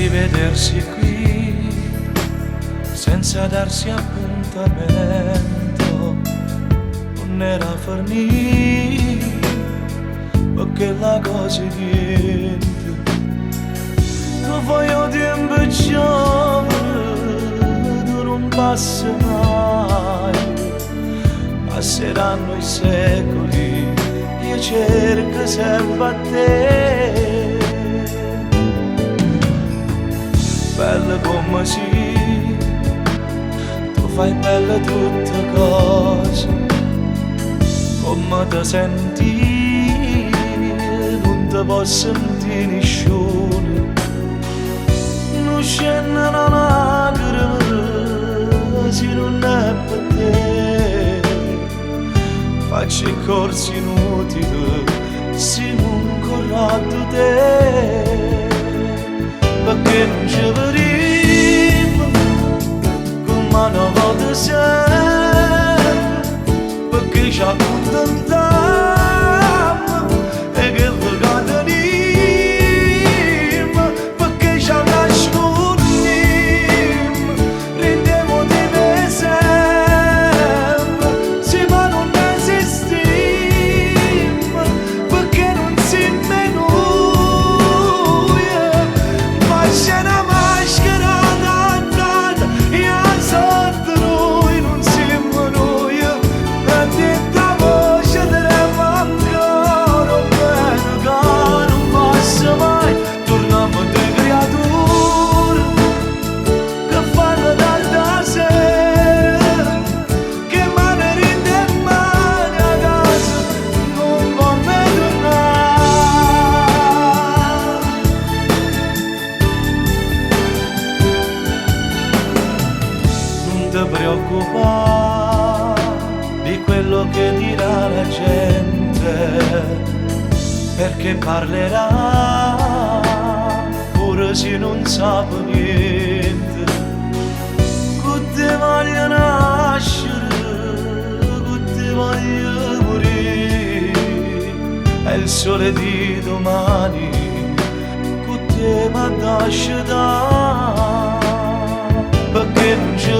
Rivedersi qui senza darsi appuntamento nun era fernì perché la cosa è niente. Tu fai 'o tiempo chiovere, tu nun passi mai. Passeranno i secoli, io cerco sempre a te. Bella come sei, tu fai bella tutte cose. Come ti senti, non ti posso sentire nessuno. Non scende una lacrima se non è per te. Faccio i corsi inutili se non corro te. Perché non ci vedremo come una volta sempre. Perché ci accontentiamo e che che teniamo. Perché ci nascondiamo, rendiamo di sempre. Se ma non esistiamo, perché non siamo noi. Faccia una maschera dannata e a sotto noi non siamo noi. E dentro voce trema ancora bene che non passa mai. Torniamo due creature che fanno tarda sera, che mano rinde e mani a casa non voglio tornare. Non ti preoccupare di quello che dirà la gente, perché parlerà pure se non sa niente. Con te voglio nascere, con te voglio morire, è il sole di domani, con te mi lascia perché non ci